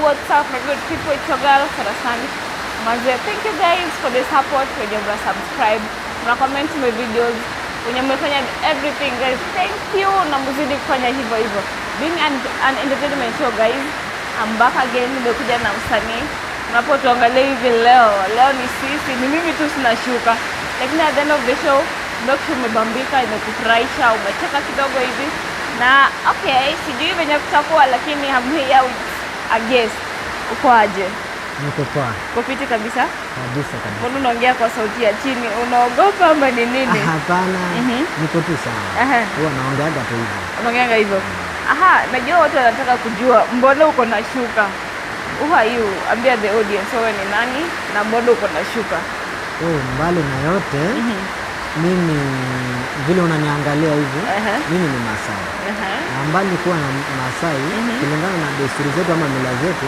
What's up, my good people? It's your girl Sarah Sandy. Manze, thank you guys for the support. Wenye mna subscribe, mna comment my videos, wenye mmefanya everything, guys. Thank you na mzidi kufanya hivyo hivyo. Being an entertainment show, guys, I'm back again. Nimekuja na msanii. Unapotuangalia hivi leo, leo ni sisi, ni mimi tu sina shuka. Lakini at the end of the show, make sure umebambika, imekufurahisha, umecheka kidogo hivi. Na okay, sijui venye kutakuwa, lakini I'm here with a guest. Uko aje? Niko poa. Uko fiti kabisa? Kabisa kabisa. Mbona unaongea kwa sauti ya chini? Unaogopa ama ni nini? Hapana, niko tu sawa. Huwa naongeaga tu hivyo. Unaongeanga hivyo? Aha, najua watu wanataka kujua mbona uko na shuka. Who are you? Ambia the audience wewe ni nani na mbona uko na shuka? Oh, mbali na yote, mimi vile unaniangalia hivi, mimi ni Masai. Na mbali kuwa na Masai, kulingana na desturi zetu ama mila zetu,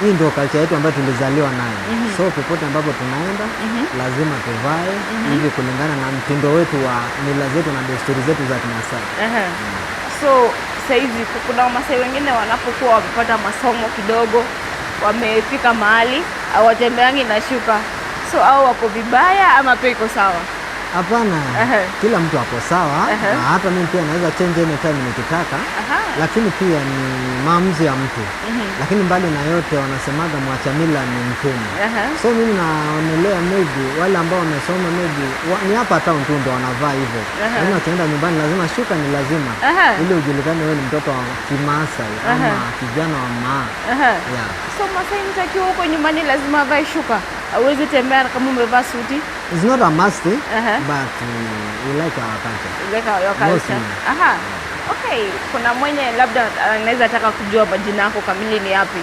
hii ndio culture yetu ambayo tulizaliwa nayo. So popote ambapo tunaenda, lazima tuvae hivi kulingana na mtindo wetu wa mila zetu na desturi zetu za Kimasai. Aha. So saizi kuna Wamasai wengine wanapokuwa wamepata masomo kidogo, wamefika mahali hawatembeangi na shuka, so au wako vibaya ama pia iko sawa? Hapana, kila mtu ako sawa na hata mimi pia naweza change anytime nikitaka, lakini pia ni maamuzi ya mtu. Lakini mbali na yote, wanasemaga mwacha mila ni mtumwa. So mimi naonelea maybe wale ambao wamesoma maybe ni hapa town tu ndo wanavaa hivyo, lakini wakienda nyumbani lazima shuka ni lazima ili ujulikane wewe ni mtoto wa Kimasai ama kijana wa Maa. Yeah. So Masai mtu akiwa huko nyumbani lazima avae shuka, hauwezi tembea kama umevaa suti? It's not a must, but we like our culture. Like your culture. Mostly. Aha. Okay, kuna mwenye labda anaweza taka kujua majina yako kamili ni yapi.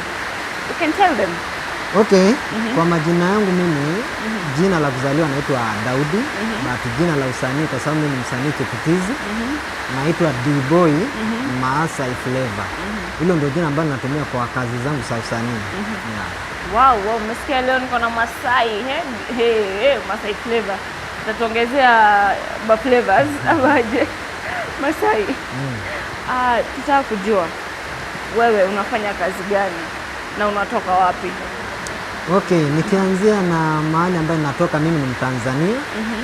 You can tell them. Okay, kwa majina yangu mimi, jina la kuzaliwa naitwa Daudi, but jina la usanii, kwa sababu mimi ni msanii chipukizi, naitwa D-Boy Maasai Flavor. Hilo ndio jina ambalo natumia kwa kazi zangu za usanii. Yeah. Wow, umesikia leo niko na Masai, he? Hey, hey, Masai Flavor. Tatuongezea ma flavors amaje? Masai. Ah, tutaka kujua wewe unafanya kazi gani na unatoka wapi? Okay, nikianzia na mahali ambayo natoka, mimi ni Mtanzania.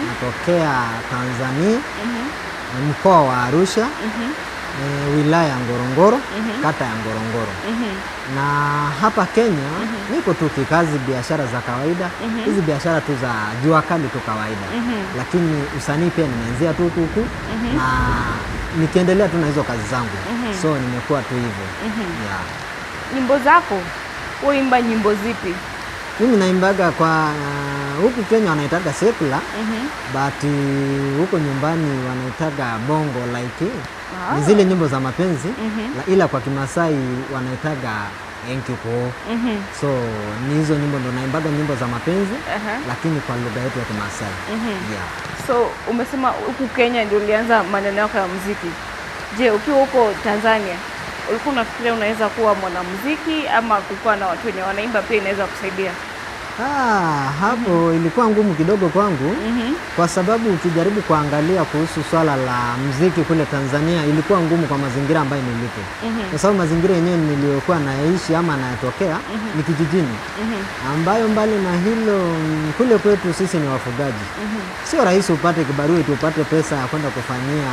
Natokea Tanzania, mkoa wa Arusha, wilaya ya Ngorongoro, kata ya Ngorongoro. Na hapa Kenya niko tu kikazi, biashara za kawaida, hizi biashara tu za jua kali tu kawaida, lakini usanii pia nimeanzia tu huku huku na nikiendelea tu na hizo kazi zangu, so nimekuwa tu hivyo, yeah. Nyimbo zako huimba nyimbo zipi? Mimi naimbaga kwa huku Kenya wanaitaga secular, but huko nyumbani wanaitaga bongo, like ni zile nyimbo za mapenzi, ila kwa Kimasai wanaitaga enkiko. So ni hizo nyimbo ndo naimbaga, nyimbo za mapenzi, lakini kwa lugha yetu ya Kimasai. Yeah. So umesema huku Kenya ndio ulianza maneno yako ya muziki. Je, ukiwa huko Tanzania ulikuwa unafikiria unaweza kuwa mwanamuziki ama kukuwa na watu wenye wanaimba pia inaweza kusaidia? Ah, hapo ilikuwa ngumu kidogo kwangu kwa sababu ukijaribu kuangalia kuhusu swala la mziki kule Tanzania, ilikuwa ngumu kwa mazingira ambayo nilipo, kwa sababu mazingira yenyewe niliyokuwa naishi ama nayatokea ni kijijini, ambayo mbali na hilo, kule kwetu sisi ni wafugaji. Sio rahisi upate kibarua eti upate pesa ya kwenda kufanyia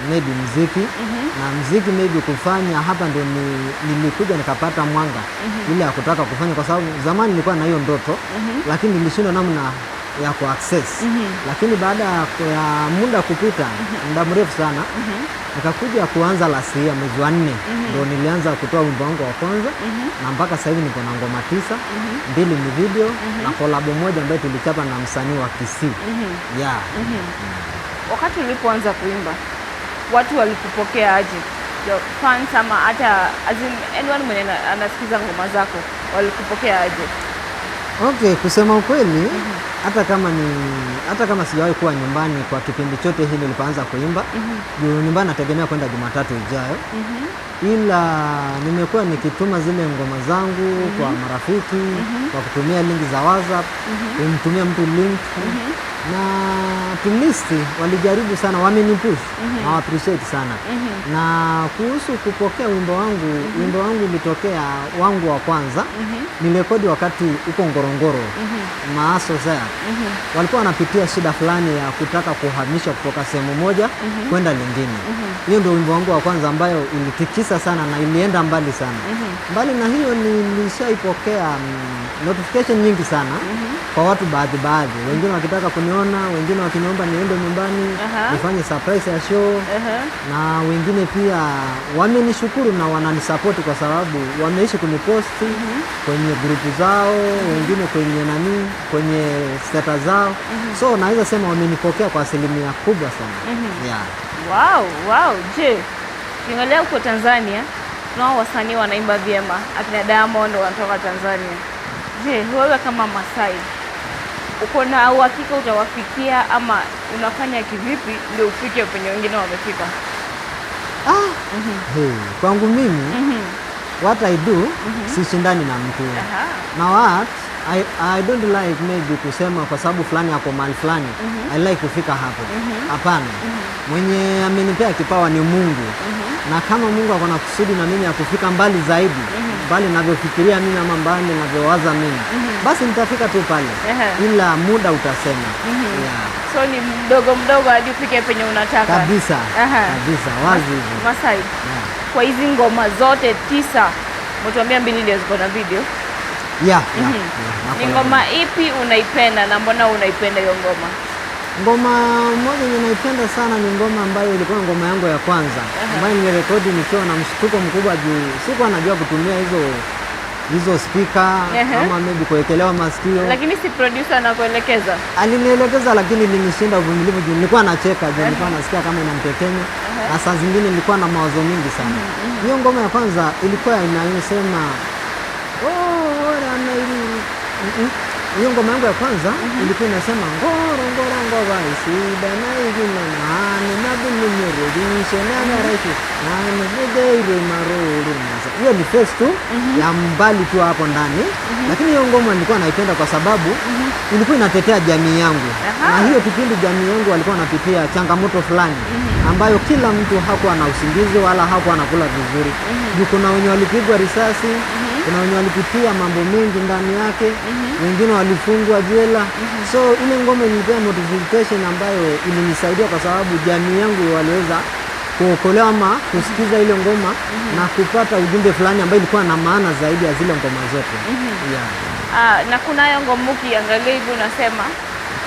maybe mziki na mziki maybe kufanya hapa ndio nilikuja nikapata mwanga ile ya kutaka kufanya, kwa sababu zamani nilikuwa na hiyo ndoto, lakini nilishindwa namna ya ku access. Lakini baada ya muda kupita, muda mrefu sana, nikakuja kuanza last year mwezi wa 4 ndo nilianza kutoa wimbo wangu wa kwanza, na mpaka sasa hivi niko na ngoma 9, mbili ni video na kolabo moja ambayo tulichapa na msanii wa Kisii. Yeah. Wakati ulipoanza kuimba watu walikupokea aje? Your fans ama hata as in anyone mwenye anasikiza ngoma zako walikupokea aje? Okay, kusema ukweli, hata kama sijawahi kuwa nyumbani kwa kipindi chote hii nilipoanza kuimba, juu nyumbani nategemea kwenda Jumatatu ijayo, ila nimekuwa nikituma zile ngoma zangu kwa marafiki kwa kutumia link za WhatsApp, kumtumia mtu link. Na at least walijaribu sana, wamenipush na appreciate sana. Na kuhusu kupokea wimbo wangu, wimbo wangu ulitokea wangu wa kwanza nilirekodi wakati huko Ngorongoro, Maaso Zea. Walikuwa wanapitia shida fulani ya kutaka kuhamisha kutoka sehemu moja kwenda lingine. Hiyo ndio wimbo wangu wa kwanza ambayo ilitikisa sana na ilienda mbali sana. Mbali na hiyo nilishaipokea notification nyingi sana kwa watu baadhi baadhi, wengine wakitaka kuniona, wengine wakiniomba niende nyumbani nifanye surprise ya show na wengine pia wamenishukuru na wananisapoti kwa sababu wameishi kuniposti kwenye grupu zao, wengine kwenye nani, kwenye status zao. So naweza sema wamenipokea kwa asilimia kubwa sana. Yeah. Wow. Je, ukiangalia huko Tanzania tunao wasanii wanaimba vyema, akina Diamond wanatoka Tanzania. Je, wewe kama Masai uko na uhakika utawafikia ama unafanya kivipi ndio ufike penye wengine wamefika? Ah, hey, kwangu mimi what I do, sishindani na mtu. Na what I don't like maybe kusema kwa sababu fulani ako mahali fulani, I like kufika hapo. Hapana. Mwenye amenipea kipawa ni Mungu. Na kama Mungu ako na kusudi na mimi ya kufika mbali zaidi, mbali ninavyofikiria mimi ama mbali ninavyowaza mimi, basi nitafika tu pale. Ila muda utasema. Yeah. So ni mdogo mdogo hadi ufike penye unataka. Kabisa. Kabisa, wazi hivyo. Masai, kwa hizi ngoma zote 9, umetuambia 2 ndio ziko na video. Yeah. Ni ngoma ipi unaipenda na mbona unaipenda hiyo ngoma? Ngoma moja yenye naipenda sana ni ngoma ambayo ilikuwa ngoma yangu ya kwanza ambayo nilirekodi nikiwa na mshtuko mkubwa juu sikuwa najua kutumia hizo speaker ama maybe kuwekelewa masikio. Lakini si producer anakuelekeza? Alinielekeza, lakini ilinishinda uvumilivu juu nilikuwa nacheka juu nilikuwa nasikia kama inamtekenya na saa zingine nilikuwa na mawazo mingi sana. Hiyo ngoma ya kwanza ilikuwa inayosema oh, ora Hiyo ngoma yangu ya kwanza ilikuwa inasema ngoro ngoro ngova isida na igina nane na binimurudishe na naraishi nane nedeire maruru nasa. Hiyo ni verse tu ya mbali tu hapo ndani, lakini hiyo ngoma nilikuwa naipenda kwa sababu ilikuwa inatetea jamii yangu. Na hiyo kipindi jamii yangu walikuwa wanapitia changamoto fulani ambayo kila mtu hakuwa na usingizi wala hakuwa anakula vizuri. Juu kuna wenye walipigwa risasi, kuna wenye walipitia mambo mengi ndani yake, wengine walifungwa jela. So ile ngoma ilinipea motivation ambayo ilinisaidia kwa sababu jamii yangu waliweza kuokolewa ama kusikiza ile ngoma na kupata ujumbe fulani ambayo ilikuwa na maana zaidi ya zile ngoma zote. Yeah. Ah, na kuna hiyo ngoma ukiangalia hivi unasema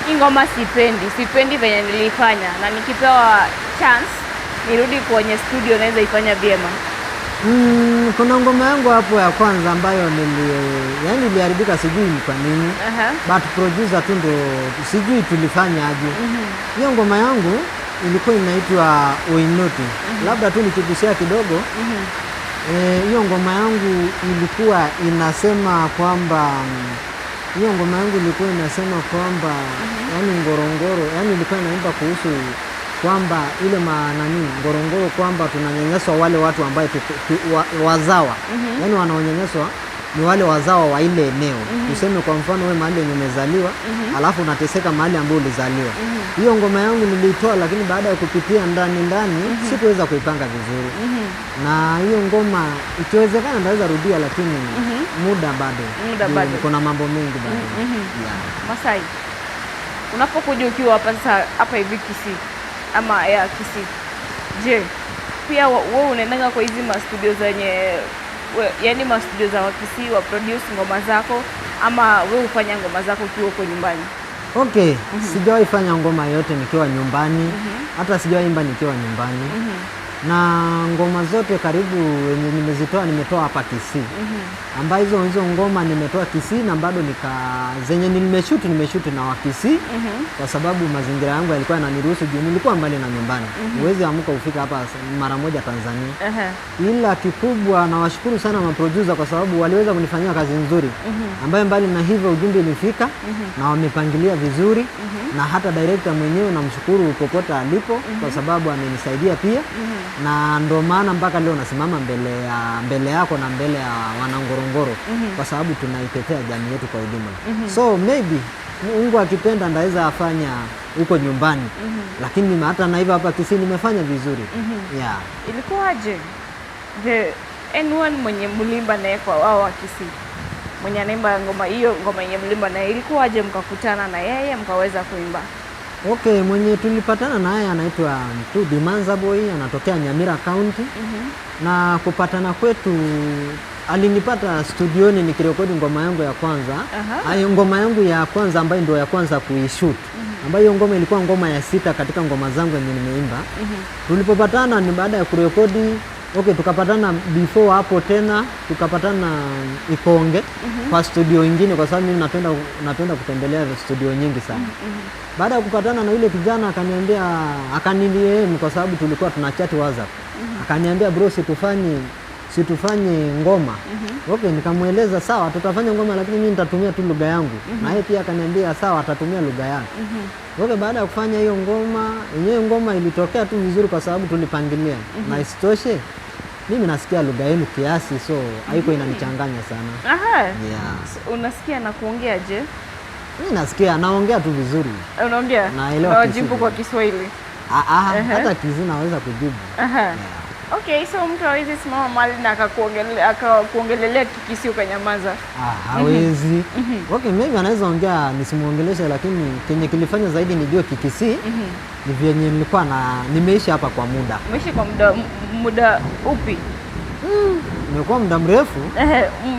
hii ngoma sipendi, sipendi venye nilifanya, na nikipewa chance nirudi kwenye studio naweza ifanya vyema. Kuna ngoma yangu hapo ya kwanza ambayo yani iliharibika, sijui ni kwa nini. But producer tu ndo sijui tulifanya aje. Hiyo ngoma yangu ilikuwa inaitwa Oinoti. Labda tu nikigusia kidogo. Hiyo ngoma yangu ilikuwa inasema kwamba hiyo ngoma yangu ilikuwa inasema kwamba yani Ngorongoro, yani ilikuwa inaimba kuhusu kwamba ile nani Ngorongoro, kwamba tunanyanyaswa wale watu ambaye wazawa, yani wanaonyanyaswa ni wale wazawa wa ile eneo. Tuseme kwa mfano wewe mahali yenye umezaliwa, alafu unateseka mahali ambapo ulizaliwa. Hiyo ngoma yangu niliitoa, lakini baada ya kupitia ndani ndani sikuweza kuipanga vizuri. Na hiyo ngoma ikiwezekana naweza rudia, lakini muda bado. Muda bado. Kuna mambo mengi bado. Yeah. Masai, unapokuja ukiwa hapa sasa hapa hivi Kisii ama ya Kisii, je, pia wewe unaendanga kwa hizi mastudio zenye yaani mastudio za Wakisii wa produce ngoma zako ama wewe hufanya ngoma zako ukiwa huko nyumbani? Okay, sijawahi fanya ngoma yote nikiwa nyumbani, hata sijawahi imba nikiwa nyumbani. Na ngoma zote karibu wenye nimezitoa nimetoa hapa Kisii. Ambazo hizo ngoma nimetoa Kisii na bado nika zenye nimeshoot na Wakisii kwa sababu mazingira yangu yalikuwa yananiruhusu juu nilikuwa mbali na nyumbani. Huwezi amka ufika hapa mara moja Tanzania. Ila kikubwa nawashukuru sana maproducer kwa sababu waliweza kunifanyia kazi nzuri ambayo mbali na hivyo ujumbe ilifika na wamepangilia vizuri na hata director mwenyewe namshukuru popote alipo kwa sababu amenisaidia pia. Na ndo maana mpaka leo nasimama mbele yako na mbele ya wanangorongoro kwa sababu tunaitetea jamii yetu kwa ujumla. So maybe Mungu akipenda ndaweza afanya huko nyumbani, lakini hata na hivyo hapa Kisii nimefanya vizuri, yeah. Ilikuwaje? The anyone mwenye mlimba naye kwa wao wa Kisii, mwenye anaimba ngoma hiyo, ngoma yenye mlimba naye, ilikuwaje mkakutana na yeye mkaweza kuimba? Okay, mwenye tulipatana naye anaitwa tu Dimanza Boy, anatokea Nyamira County. Na kupatana kwetu alinipata studioni nikirekodi ngoma yangu ya kwanza. Ayo, ngoma yangu ya kwanza ambayo ndio ya kwanza kuishoot, ambayo hiyo ngoma ilikuwa ngoma ya sita katika ngoma zangu yenye nimeimba. Tulipopatana ni baada ya kurekodi. Okay, tukapatana before hapo tena tukapatana Ikonge kwa studio ingine, kwa sababu mimi napenda kutembelea studio nyingi sana. Baada ya kupatana na yule kijana akaniambia, akani-DM kwa sababu tulikuwa tuna chat WhatsApp. Akaniambia, "Bro, situfanye ngoma?" Okay, nikamweleza sawa, tutafanya ngoma lakini mimi nitatumia tu lugha yangu. Na yeye pia akaniambia sawa, atatumia lugha yake. Okay, baada ya kufanya hiyo ngoma, yenyewe ngoma ilitokea tu vizuri kwa sababu tulipangilia. Na isitoshe mimi nasikia lugha yenu kiasi, so haiko inanichanganya sana. Aha. Yeah. So, unasikia na kuongea je? Mimi nasikia, naongea tu vizuri. Unaongea? Naelewa Na wajibu Kisii. kwa Kiswahili? Ah, ah, hata Kisii naweza kujibu. Aha. Yeah. Okay, so mtu hawezi simama mahali na akakuongelelea Kikisii ukanyamaza? Ah, hawezi. Okay, maybe anaweza ongea nisimuongeleshe, lakini kenye kilifanya zaidi nijue Kikisii ni vyenye nilikuwa na nimeishi hapa kwa muda. Umeishi kwa muda upi? Imekuwa muda mrefu.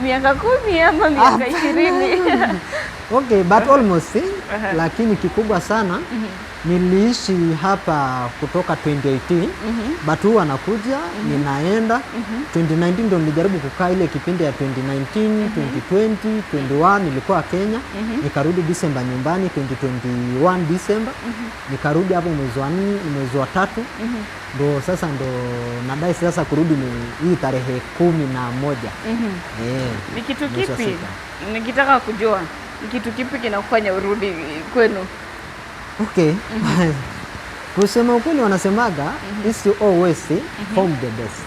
Miaka 10 ama miaka 20? Okay, but almost eh, lakini kikubwa sana niliishi hapa kutoka 2018, but huwa nakuja ninaenda. 2019 ndo nilijaribu kukaa ile kipindi ya 2019, 2020, 21 nilikuwa Kenya, nikarudi December nyumbani 2021 December, nikarudi hapo mwezi wa 4, mwezi wa tatu, ndo sasa ndo nadai sasa kurudi ni hii tarehe 11. Eh, Ni kitu mwezi wa kipi? sita. Nikitaka kujua ni kitu kipi kinakufanya urudi kwenu? Okay. Kusema ukweli wanasemaga east or west, home the best.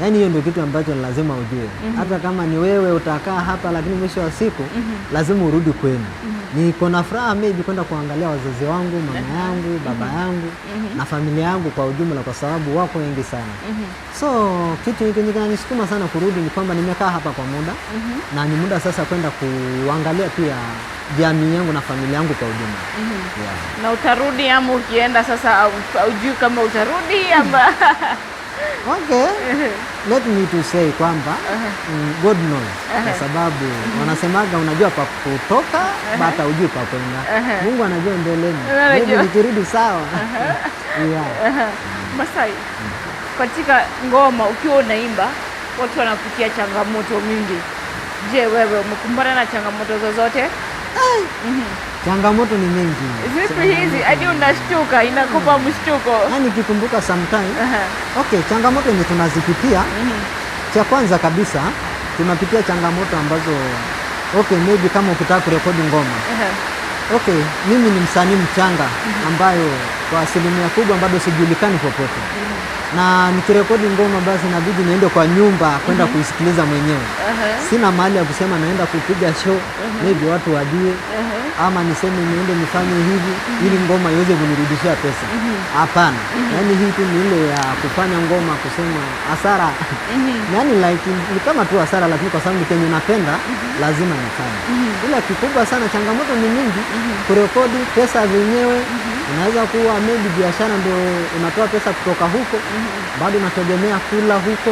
Yaani hiyo ndio kitu ambacho ni lazima ujue. Hata kama ni wewe utakaa hapa, lakini mwisho wa siku lazima urudi kwenu. Niko na furaha maybe kwenda kuangalia wazazi wangu, mama yangu, baba yangu na familia yangu kwa ujumla, kwa sababu wako wengi sana. So kitu kenye kinanisukuma sana kurudi ni kwamba nimekaa hapa kwa muda na ni muda sasa kwenda kuangalia pia jamii yangu na familia yangu kwa ujumla. Yeah. Na utarudi ama ukienda sasa haujui kama utarudi ama? Okay. Let me to say kwamba God knows, kwa sababu wanasemaga unajua pa kutoka but haujui pa kwenda. Mungu anajua mbeleni. Anajua. Maybe nikirudi sawa. Yeah. Masai, katika ngoma ukiwa unaimba watu wanapitia changamoto mingi. Je, wewe umekumbana na changamoto zozote? Changamoto ni nyingi. Zipi hizi hadi unashtuka, inakupa mshtuko? Yaani nikikumbuka sometime. Okay, changamoto yenye tunazipitia, cha kwanza kabisa tunapitia changamoto ambazo, okay, maybe kama ukitaka kurekodi ngoma. Okay, mimi ni msanii mchanga ambayo kwa asilimia kubwa bado sijulikani popote. Na nikirekodi ngoma basi inabidi niende kwa nyumba kwenda kuisikiliza mwenyewe. Sina mahali ya kusema naenda kupiga show, maybe watu wajue, ama niseme niende nifanye hivi ili ngoma iweze kunirudishia pesa. Hapana. Yaani hii tu ni ile ya kufanya ngoma kusema hasara. Yaani like ni kama tu hasara, lakini kwa sababu ni kenye napenda lazima nifanye. Ila kikubwa sana changamoto ni nyingi, kurekodi pesa zenyewe unaweza kuwa maybe biashara ndio unatoa pesa kutoka huko, bado unategemea kula huko.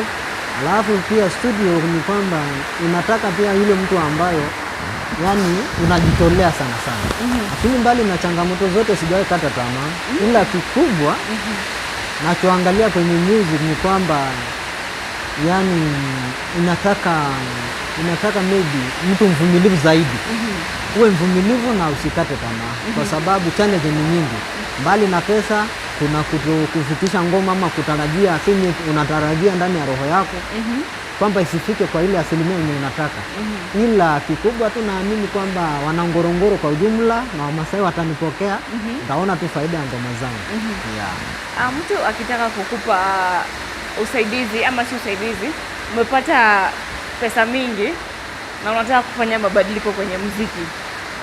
Alafu pia studio ni kwamba inataka pia yule mtu ambayo yani unajitolea sana sana. Lakini mbali na changamoto zote sijawahi kata tamaa, ila kikubwa nachoangalia kwenye music ni kwamba yani inataka maybe mtu mvumilivu zaidi, uwe mvumilivu na usikate tamaa, kwa sababu challenge ni nyingi. Mbali na pesa, kuna kufikisha ngoma ama kutarajia kenye unatarajia ndani ya roho yako. kwamba isifike kwa ile asilimia yenye unataka. Ila kikubwa tu naamini kwamba wana Ngorongoro kwa ujumla na Wamasai watanipokea, nitaona tu faida ya ngoma zangu. Yeah. Mtu akitaka kukupa usaidizi ama si usaidizi, umepata pesa mingi na unataka kufanya mabadiliko kwenye muziki,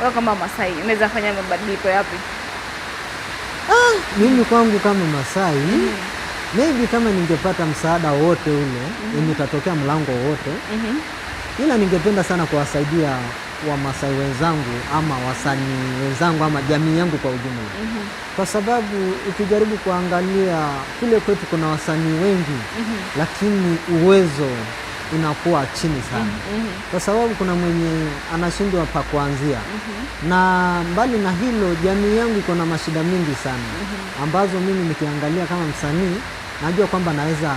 wewe kama Masai unaweza fanya mabadiliko yapi? Mimi kwangu kama Masai, maybe kama ningepata msaada wowote ule yenye utatokea mlango wowote, ila ningependa sana kuwasaidia Wamasai wenzangu ama wasanii wenzangu ama jamii yangu kwa ujumla, kwa sababu ukijaribu kuangalia kule kwetu kuna wasanii wengi, lakini uwezo inakuwa chini sana, kwa sababu kuna mwenye anashindwa pa kuanzia. Na mbali na hilo, jamii yangu iko na mashida mingi sana ambazo mimi nikiangalia kama msanii najua kwamba naweza,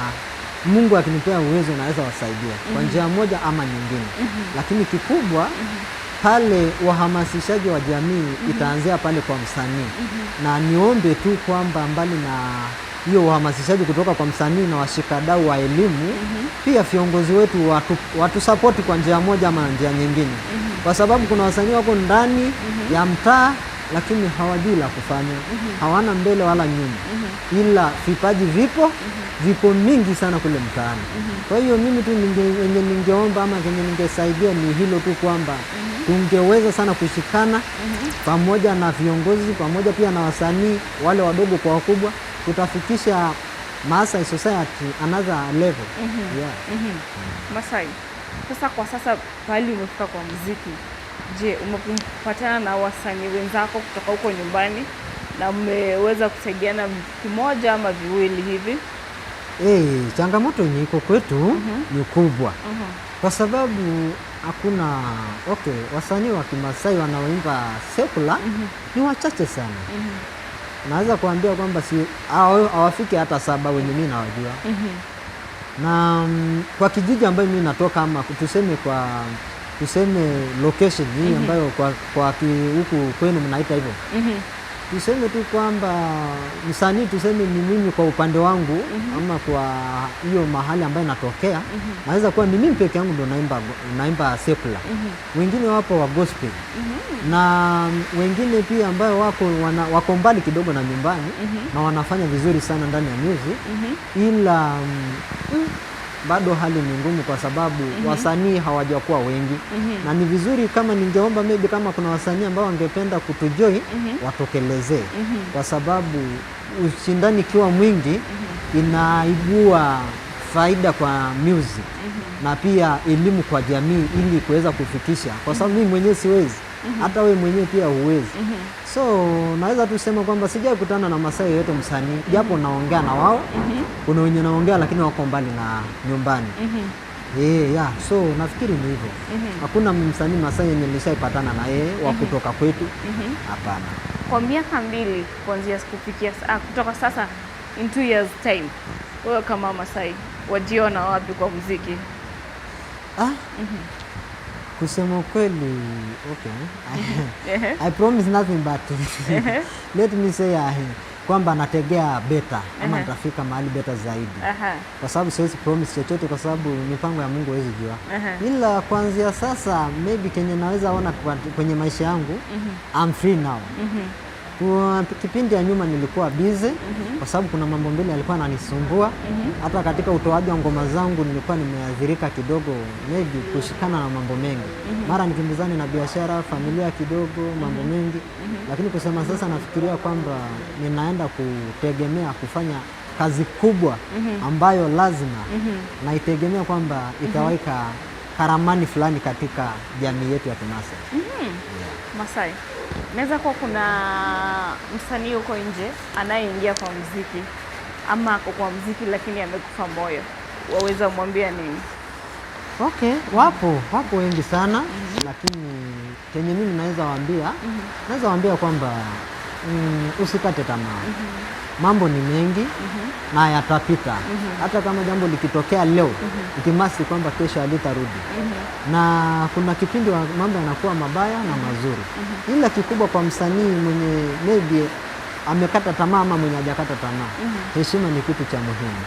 Mungu akinipea uwezo naweza wasaidia kwa njia moja ama nyingine, lakini kikubwa pale uhamasishaji wa jamii itaanzia pale kwa msanii, na niombe tu kwamba mbali na hiyo uhamasishaji kutoka kwa msanii na washikadau wa elimu, pia viongozi wetu watusapoti kwa njia moja ama njia nyingine, kwa sababu kuna wasanii wako ndani ya mtaa lakini hawajui la kufanya, hawana mbele wala nyuma, ila vipaji vipo, vipo mingi sana kule mtaani. Kwa hiyo mimi tu yenye ningeomba ama kenye ningesaidia ni hilo tu kwamba tungeweza sana kushikana pamoja na viongozi pamoja pia na wasanii wale wadogo kwa wakubwa, tutafikisha Maasai Society another level. Yeah. Masai, sasa kwa sasa pahali umefika kwa muziki, je, umepatana na wasanii wenzako kutoka huko nyumbani na mmeweza kusaidiana kimoja ama viwili hivi? Changamoto yenye iko kwetu ni kubwa kwa sababu hakuna, okay, wasanii wa Kimasai wanaoimba secular ni wachache sana. Naweza kuambia kwamba si hawafiki hata 7 wenye mimi nawajua. Na kwa kijiji ambayo mimi natoka ama tuseme kwa tuseme location hii ambayo kwa huku kwenu mnaita hivyo, tuseme tu kwamba msanii tuseme ni mimi kwa upande wangu ama kwa hiyo mahali ambayo natokea, naweza kuwa ni mimi peke yangu ndo naimba secular. Wengine wapo wa gospel na wengine pia ambayo wako mbali kidogo na nyumbani na wanafanya vizuri sana ndani ya music, ila bado hali ni ngumu kwa sababu wasanii hawajakuwa wengi, na ni vizuri kama ningeomba maybe kama kuna wasanii ambao wangependa kutujoin watokelezee, kwa sababu ushindani ikiwa mwingi inaibua faida kwa music na pia elimu kwa jamii ili kuweza kufikisha, kwa sababu mimi mwenyewe siwezi, hata wewe mwenyewe pia huwezi. So naweza tu sema kwamba sijai kutana na Masai yoyote msanii, japo naongea na wao, kuna wenye naongea lakini wako mbali na nyumbani. Yeah. So nafikiri ni hivyo. Hakuna msanii Masai yenye nishaipatana na yeye wa kutoka kwetu, hapana. Kwa miaka 2 kuanzia kufikia kutoka sasa, in 2 years time, wewe kama Masai wajiona wapi kwa muziki? Ah, kusema ukweli, okay. I promise nothing but let me say kwamba nategea better ama nitafika mahali better zaidi, kwa sababu siwezi promise chochote, kwa sababu mipango ya Mungu huwezi jua. Ila kuanzia sasa maybe kenye naweza ona kwenye maisha yangu, I'm free now. Kwa kipindi ya nyuma nilikuwa busy kwa sababu kuna mambo mbili yalikuwa yananisumbua. Hata katika utoaji wa ngoma zangu nilikuwa nimeathirika kidogo, maybe kushikana na mambo mengi, mara nikimbizane na biashara, familia kidogo, mambo mengi. Lakini kusema sasa nafikiria kwamba ninaenda kutegemea kufanya kazi kubwa ambayo lazima naitegemea kwamba itaweka karamani fulani katika jamii yetu ya Kimasai. Masai, inaweza kuwa kuna msanii huko nje anayeingia kwa muziki ama ako kwa muziki lakini amekufa moyo, waweza mwambia nini? Okay, wapo wengi sana, lakini kenye mimi naweza waambia kwamba usikate tamaa. Mambo ni mengi na yatapita. Hata kama jambo likitokea leo, itimasi kwamba kesho halitarudi. Na kuna kipindi mambo yanakuwa mabaya na mazuri. Ila kikubwa kwa msanii mwenye maybe amekata tamaa ama mwenye hajakata tamaa, heshima ni kitu cha muhimu.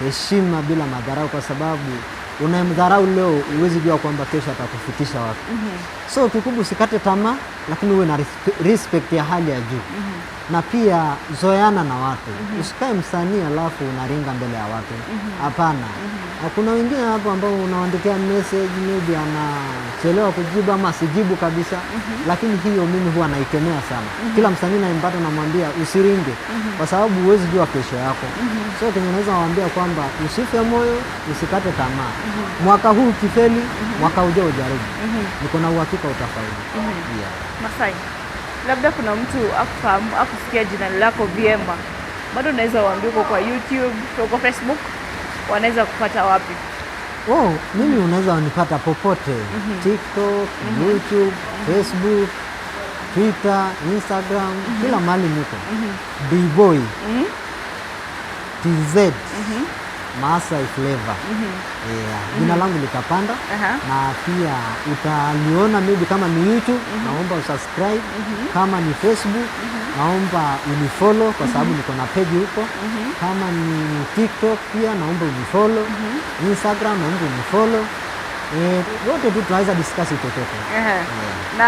Heshima bila madharau, kwa sababu Unayemdharau leo huwezi jua kwamba kesho atakufikisha wapi. So kikubwa usikate tamaa, lakini uwe na respect ya hali ya juu. Na pia zoeana na watu. Usikae msanii alafu unaringa mbele ya watu. Hapana. Na kuna wengine hapo ambao unawaandikia message, maybe anachelewa kujibu ama asijibu kabisa. Lakini hiyo mimi huwa naikemea sana. Kila msanii nayempata namwambia usiringe, kwa sababu huwezi jua kesho yako. So kenye naweza waambia kwamba usife moyo, usikate tamaa. Mwaka huu ukifeli, mwaka ujao ujaribu. Niko na uhakika utafaulu. Yeah. Masai, labda kuna mtu akufahamu, akusikia jina lako vyema, bado unaweza waambia uko kwa YouTube, uko Facebook, wanaweza kupata wapi? Oh, mimi unaweza wanipata popote. TikTok, YouTube, Facebook, Twitter, Instagram, kila mahali niko. B-Boy, TZ, Maasai Flavor. Yeah. Jina langu litapanda na pia utaliona maybe kama ni YouTube, naomba usubscribe. Kama ni Facebook, naomba unifollow kwa sababu niko na page huko. Kama ni TikTok pia naomba unifollow. Instagram naomba unifollow. Wote tu tunaweza discuss chochote. Na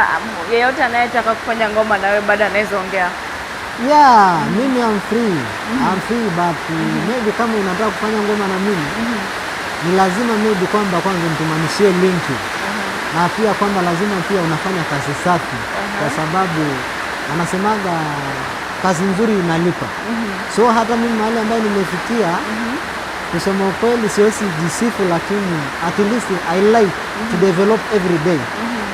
yeyote anayetaka kufanya ngoma na wewe bado anaweza ongea. Yeah, mimi I'm free. I'm free but maybe kama unataka kufanya ngoma na mimi, ni lazima maybe kwamba kwanza nitumanishie linki, na pia kwamba lazima pia unafanya kazi safi, kwa sababu wanasemaga kazi nzuri inalipa. So hata mimi mahali ambayo nimefikia, kusema ukweli siwezi jisifu, lakini at least I like to develop every day.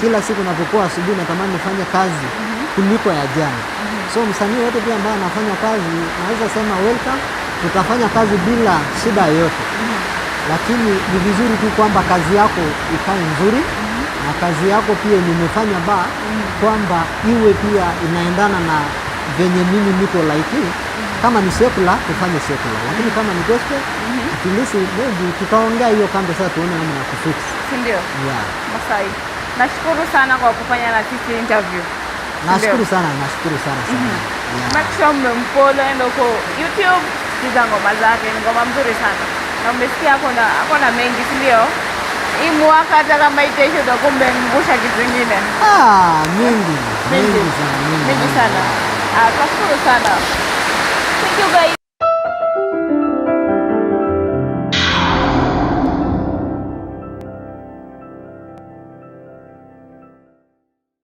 Kila siku napokuwa asubuhi natamani nifanye kazi kuliko ya jana. So msanii wote pia ambaye anafanya kazi naweza sema welcome, tutafanya kazi bila shida yoyote, lakini ni vizuri tu kwamba kazi yako ikae nzuri, na kazi yako pia nimefanya ba kwamba iwe pia inaendana na venye mimi niko like. Kama ni secular tufanye secular, lakini kama ni gospel, at least maybe tutaongea hiyo kando sasa, tuone namna ya kufix. Si ndio? Yeah. Masai, nashukuru sana kwa kufanya na sisi interview. Nashukuru sana, nashukuru sana sana. Yeah. Make sure mmemfollow, enda huko YouTube, sikiza ngoma zake, ni ngoma mzuri sana. Na umesikia ako na mengi, si ndio? Hii mwaka hata kama itaisha utakuwa umeangusha kitu kingine. Ah, mingi mingi sana, mingi, Mingi sana. Ah, tunashukuru sana. Thank you guys.